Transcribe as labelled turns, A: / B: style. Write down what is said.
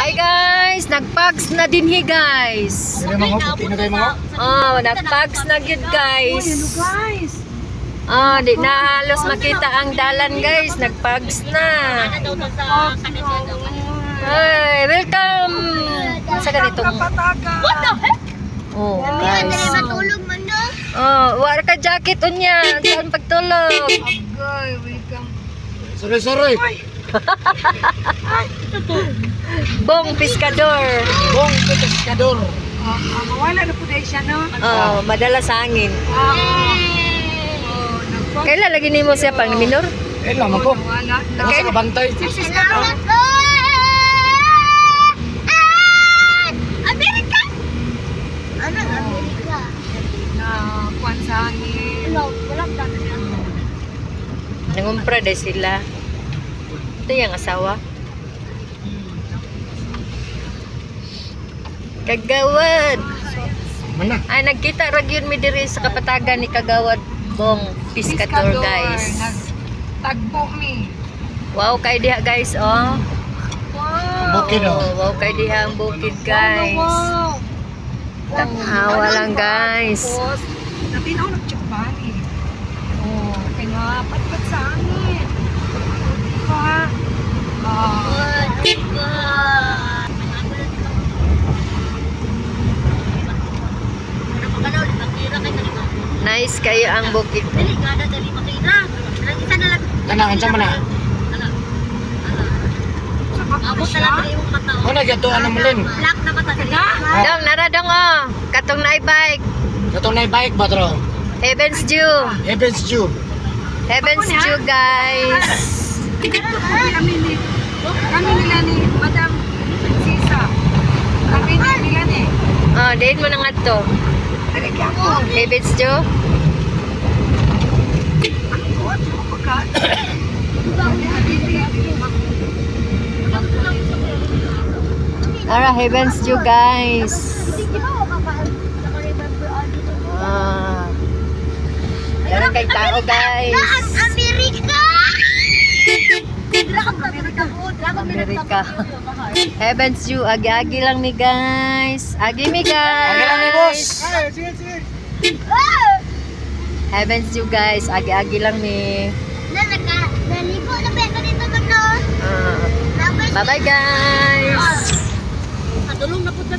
A: Hi guys, nagpags na dinhi, guys.
B: Dili mga puti na kayo mga.
A: Oh, nagpags na gyud, guys.
C: Guys.
A: Oh, di na halos makita ang dalan, guys, nagpags na. Ay, welcome sa ganitong
C: Kapatagan.
D: What the heck?
A: Oh, guys.
D: Matulog man, no?
A: Oh, wala ka jacket unya, saan pagtulog?
C: Agay, welcome.
B: Sorry, sorry.
A: Bong Pescador.
B: Bong Pescador.
C: Ah, ah, mawala na po dahil siya, no?
A: Oh, madala sa hangin.
C: Ah, oh, nagpa-
A: Kailan lagi nimo siya pang minor?
B: Eh lang ako.
C: Nawala na.
B: Nasa kabantay.
D: Salamat po! Ah! Amerika! Ano Amerika?
C: Na kuwan sa hangin.
D: Wala, wala dati na.
A: Nangumpra dahil sila. Ito yung asawa. Kagawad!
B: Mana.
A: Ay, nagkita ra gyud mi diri sa kapatagan ni Kagawad Bong Piscator, guys.
C: Tagpo mi.
A: Wow kay diha, guys, oh.
C: Wow.
B: Bukid oh.
A: Oh, wow kay diha ang bukid, guys.
C: Wow.
A: Tanawa lang, guys.
C: Tapos, natinaw nagtsukbani. Oh, kaya patpat sa hangin. Diba? Ah.
A: Nice kayo ang bukid.
B: Kana unsa man na?
C: Ako siya.
B: Mana gyud ano mo lin?
D: Black na mata.
C: Kana?
A: Dong, nara dong oh. Katong na bike.
B: Katong na bike ba tro?
A: Heaven's Dew.
B: Heaven's Dew.
A: Heaven's
C: Ako na?
A: Dew, guys.
C: Kami nila ni Madam Sisa. Kami ni nila ni.
A: Oh, diin mo na nga to.
C: Dali kaya ako.
A: Heaven's Dew.
C: Ako, ako ka.
A: Ara, Heaven's Dew, guys. Ah. Meron kay tao, guys.
D: Amerika!
A: Amerika. Heaven's Dew, agi-agi lang mi, guys. Agi mi, guys.
B: Agi lang mi, boss.
A: Heaven's Dew, guys. Agi-agi lang mi.
D: Na, naka, naligo na ba ako dito, no?
A: Ah. Bye-bye, guys.
D: Katulong na po sa